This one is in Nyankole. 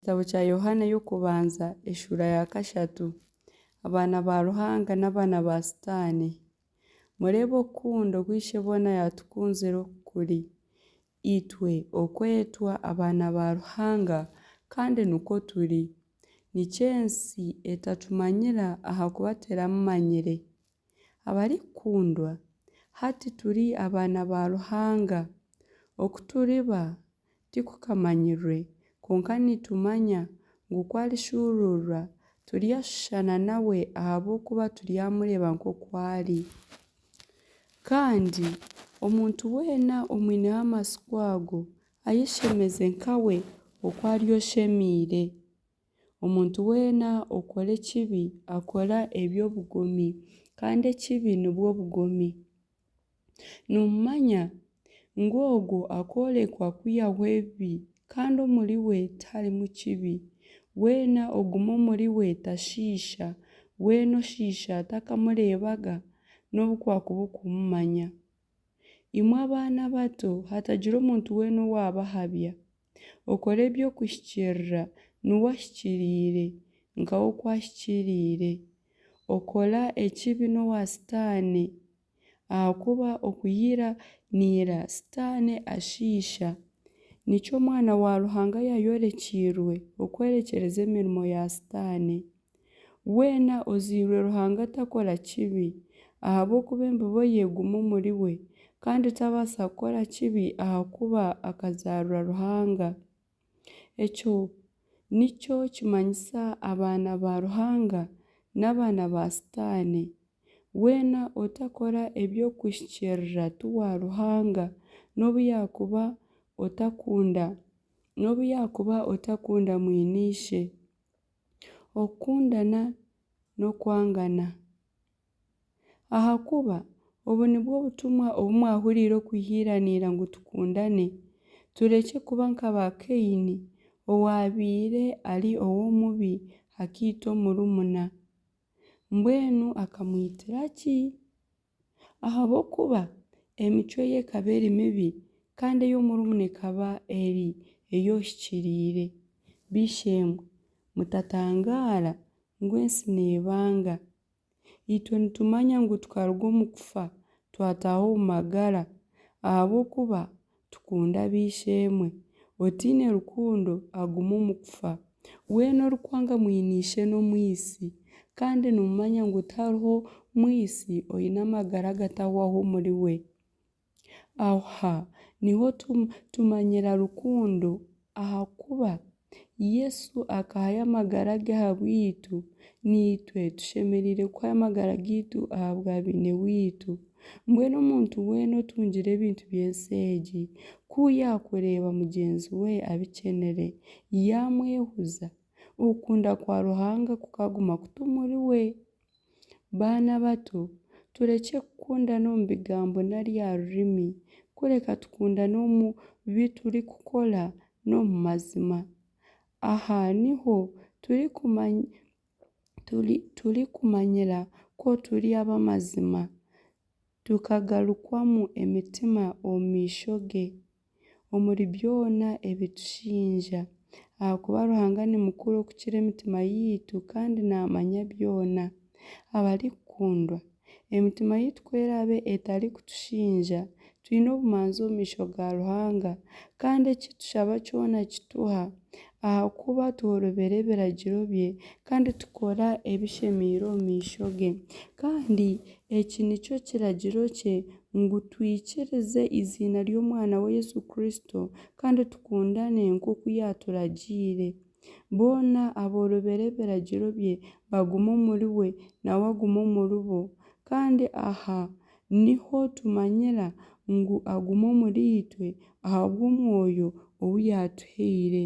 Ekitabo kya Yohaana ey'okubanza eshuura ya kashatu. Abaana ba Ruhanga n'abaana ba Sitaane. Mureebe okukunda oku Isheboona yaatukunzire oku kuri, itwe okwetwa abaana ba Ruhanga kandi nikwo turi. Nikyo ensi etatumanyira ahakuba teramumanyire. Abarikukundwa, hati turi abaana ba Ruhanga, oku turiba tikukamanyirwe, kwonka nitumanya ngu ku arishuuruurwa turyashushana nawe ahabw'okuba turyamureeba nk'oku ari. Kandi omuntu weena omwineho amatsiko ago, ayeshemeze nkawe oku ari oshemeire. Omuntu weena okora ekibi akora eby'obugomi, kandi ekibi nibwo bugomi. Nimumanya ngu ogwo akoorekwa kwihaho ebibi, kandi omuriwe tiharimu kibi. Weena oguma omuriwe tashiisha, weena oshiisha takamureebaga nobu kwakuba okumumanya. Imwe abaana abato, hatagira omuntu weena owaabahabya. Okora eby'okuhikiirira niwe ahikiriire, nkawe oku ahikiriire. Okora ekibi n'owa Sitaane, ahakuba okwiha ira na ira Sitaane ashiisha. Nikyo Omwana wa Ruhanga yaayorekiirwe okuhwerekyereza emirimo ya Sitaane. Weena ozairwe Ruhanga takora kibi, ahabw'okuba embibo ye eguma omuriwe, kandi tabaasa kukora kibi ahakuba akazaarwa Ruhanga. Ekyo nikyo kimanyisa abaana ba Ruhanga n'abaana ba Sitaane. Weena otakora eby'okuhikiirira ti wa Ruhanga, nobu yaakuba otakunda nobu yaakuba otakunda mwene ishe. Okukundana n'okwangana. Ahakuba obu nibwo butumwa obu mwahuriire okwiha iranaira ngu tukundane, turekye kuba nka ba Kaini owaabaire ari ow'omubi akaita omurumuna. Mbwenu akamwitira ki? Ahabw'okuba emicwe ye ekaba eri mibi kandi ey'omurumuna ekaba eri ey'ohikiriire. B'eishe-emwe, mutatangaara ngu ensi neebanga. Itwe nitumanya ngu tukaruga omu kufa twataaha omu magara, ahabw'okuba tukunda ab'eishe-emwe. Otaine rukundo aguma omu kufa. Weena orikwanga mwene ishe n'omwitsi, kandi nimumanya ngu tihariho mwitsi oine amagara agatahwaho omuriwe. Aha niho tumanyira rukundo ahakuba Yesu akahayo amagara ge ahabwaitu, naitwe tushemereire kuhayo amagara gaitu ahabwa beene waitu. Mbwenu omuntu weena otungire ebintu by'ensi egi, ku yaakureeba mugyenzi we abikyenire, yaamwehuza, okukunda kwa Ruhanga kukaguma kuti omuriwe? Baana bato, turekye kukundana omu bigambo nari aha rurimi, kureka tukundane omu bi turikukora n'omu mazima. Aha niho turikumanyira ku turi ab'amazima, tukagarukwamu emitima omu maisho ge, omuri byona ebi tushinja. Ahakuba Ruhanga ni mukuru okukira emitima yaitu kandi naamanya byona. Abarikukundwa, emitima yaitu ku eraabe etarikutushinja, twine obumanzi omu maisho ga Ruhanga, kandi eki tushaba kyona akituha, ahakuba tworobera ebiragiro bye kandi tukora ebishemeire omu maisho ge. Kandi eki nikyo kiragiro kye ngu twikirize eiziina ry'Omwana we Yesu Kristo kandi tukundane nk'oku yaaturagiire. Boona aboorobera ebiragiro bye baguma omuriwe, nawe aguma omuribo. Kandi aha niho tumanyira ngu aguma omuriitwe ahabw'Omwoyo ou yaatuhaire.